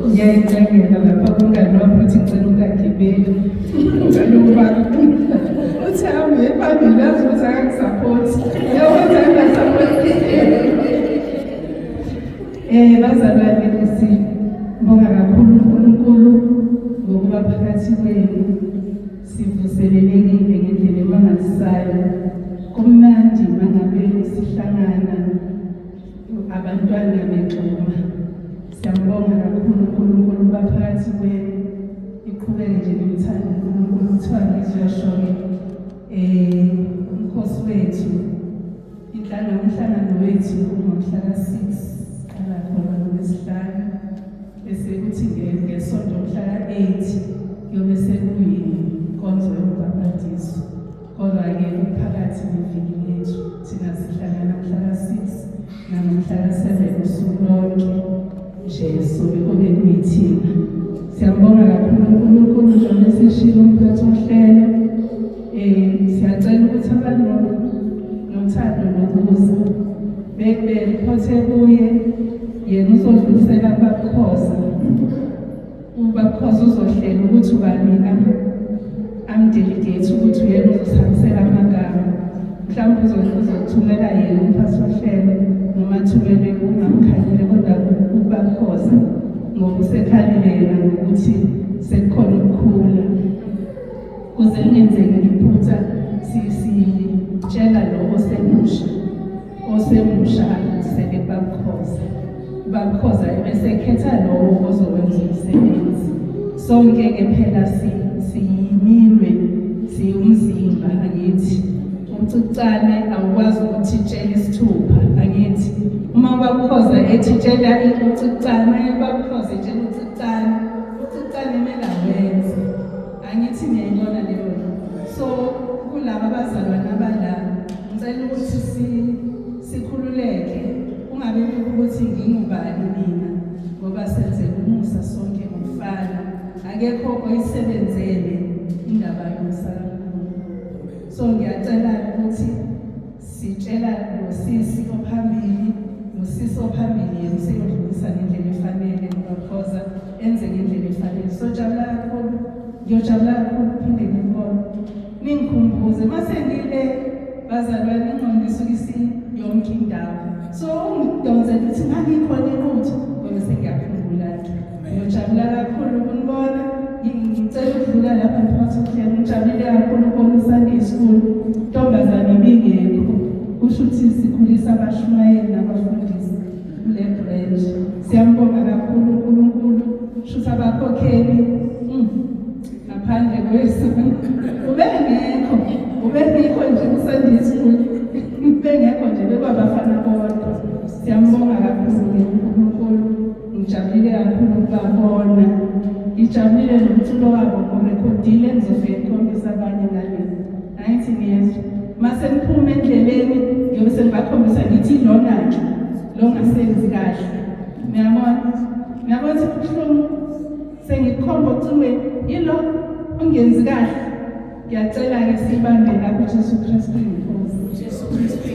Ngiyayicengela lapha kumngani wami ukuthi ngicela ukungagibeli. Ngicela ukuba uthi hambe phambili azi ukuthi akangisaphothi. Uyabona angasaphothi. Bazalwane, sibonga kakhulu uNkulunkulu ngokuba phakathi kwenu. Sivuselelekile ngendlela emangalisayo. Kumnandi mangabe sihlangana abantwana begxuma. Siyambonga kakhulu uNkulunkulu uba phakathi kwenu. Iqhubeke nje nimthande uNkulunkulu. Kuthiwa ngizuyasho-ke umkhosi wethu, inhlangano, umhlangano wethu ungomhla ka-6 qala khona ngoLwesihlanu, bese kuthi ngeSonto mhla ka-8 kuyobe sekuyinkonzo yombhabhadiso. Kodwa-ke kuphakathi neviki lethu, thina sihlangana mhla ka-6 nangomhla ka-7 usuku lonke nje sobe kube kuyithina. Siyambonga kakhulu uNkulunkulu njengoba eseshilo umphathi wohlelo. Siyacela ukuthi abantu nothando lokuza beriphothe kuye, yena uzodlulisela kuBabukhoza. UBabukhoza uzohlela ukuthi ubani amdelegate ukuthi uyena uzosihambisela amagama. Mhlawumbe uzothumela yena umphathi wohlelo noma athumele ungamkhanyile, kodwa uBabukhoza ngoba usekhalile yena ngokuthi sekukhona ukukhula. Kuze kungenzeki iphutha sitshela lo osemusha, osemusha adlulisele kuBabukhoza, uBabukhoza ebese ekhetha lowo ozokwenza umsebenzi. Sonke-ke phela siyiminwe, siwumzimba, angithi ucucane awukwazi ukuthi tshela isithupha, angithi uma uBabukhoza ethi tshela ucucane, uBabukhoza etshela ucucane, ucucane kumele awenze, angithi niyayibona leyo nto. So kulaba abazalwane abala, ngicela ukuthi sikhululeke, kungabe ukuthi ngingubani mina, ngoba senzela umusa sonke ngokufana, akekho oyisebenzele indaba yomusa kaNkulunkulu. So ngiyacela ukuthi sitshela lo sisi ophambili, lo sisi ophambili yena useyodlulisa ngendlela efanele, ngoba enze ngendlela efanele. So jabula kakhulu, ngiyojabula kakhulu phinde ngibone, ningikhumbuze mase ngile bazalwane, ingqondo isuke isiyonke indawo. So ungidonsela ukuthi ngangikhona eNquthu, ngoba sengiyakhumbula-ke. Ngiyojabula kakhulu ukunibona. Ngicela ukudlula lapha mphathi uhlelo. Ngijabulile kakhulu ukubona iSunday school, ntombazane ibingekho, kusho ukuthi sikhulisa abashumayeli nabafundisi kule branch. Siyambonga kakhulu uNkulunkulu, shuthi abakhokheli ngaphandle kwesona ubengekho, ubengekho nje ku-Sunday school, ubengekho nje, bekwabafana bodwa. Siyambonga kakhulu uNkulunkulu. Ngijabulile kakhulu ukubabona, ngijabulile nomculo wabo ngorekhodile, ngizofike ngikhombisa abanye ngale. Angithi niyezwa, mase niphume endleleni ngiyobe sengibakhombisa ngithi lona-ke lo ngasenzi kahle. Niyabona, niyabona ukuthi kubuhlungu, sengikukhomba ocingweni, yilo ungenzi kahle. Ngiyacela-ke siyibambe lapho. Jesu Kristu inkosi. Jesu Kristu.